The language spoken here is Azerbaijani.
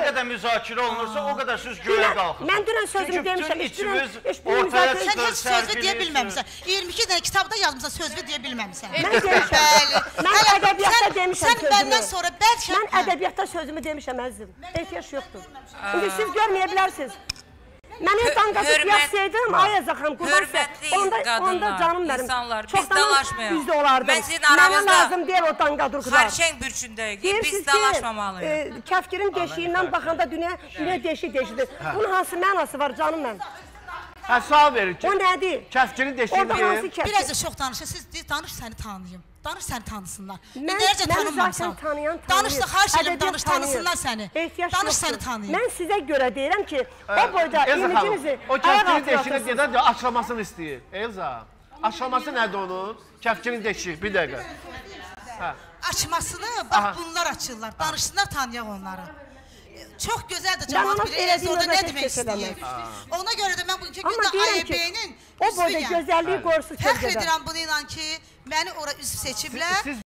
qədər müzakirə olunursa, o qədər söz göyə qalxır. Mən dünən sözümü demişəm. Çünki bütün içimiz ortaya çıxır, Sən heç sözü deyə bilməmsən. 22 dənə kitabda yazmısan, sözü deyə bilməmsən. Mən demişəm. Mən ədəbiyyatda demişəm sözümü. Sən məndən sonra bəlkə... Mən ədəbiyyatda sözümü demişəm, əzizim. Ehtiyac yoxdur. İndi siz görməyə bilərsiniz. Mən el danqası yazsaydım, ay Əzəxan, qurban sizə, onda canım mənim, çoxdan üzdə olardım. Mən sizin Mənə aranızda lazım deyil o danqadurqular. xərçəng bürçündəyik, biz dalaşmamalıyıq. Ki, kəfkirin deşiyindən baxanda dünya deşik deşidir. Bunun hansı mənası var canım mənim? Hə, sual verir ki, O nədir? Kəfkirin deşiyi. Biraz da çox danışır, siz deyir, danış səni tanıyım. Danış səni tanısınlar. Mən, İndiyəcə məni tanınmamsan. zaten tanıyan tanıyır. Danış da xahiş edirəm, Ədəbiyyat danış, tanıyır. tanısınlar səni. Ehtiyac Danış yoxdur. səni tanıyım. Mən sizə görə deyirəm ki, o boyda Elza xanım, imicinizi o ayaq kəfkirin altına deşiyini atırsınız. gedən də açıqlamasını istəyir. Elza, açıqlaması nədir onun? Kəfkirin deşiyi, bir dəqiqə. Hə. Açmasını, bax bunlar açırlar. Danışsınlar, tanıyaq onları. Çox gözəl də Mən cavab ona verir. Elza elədiyim orada nə özə demək heç kəs istəyir? eləməz. Ona görə də mən bugünkü Amma gündə deyirəm ki, AYB-nin o boyda gözəlliyi qorusu Fəxr kölgədə. edirəm bunu ilə ki, məni ora üzv seçiblər.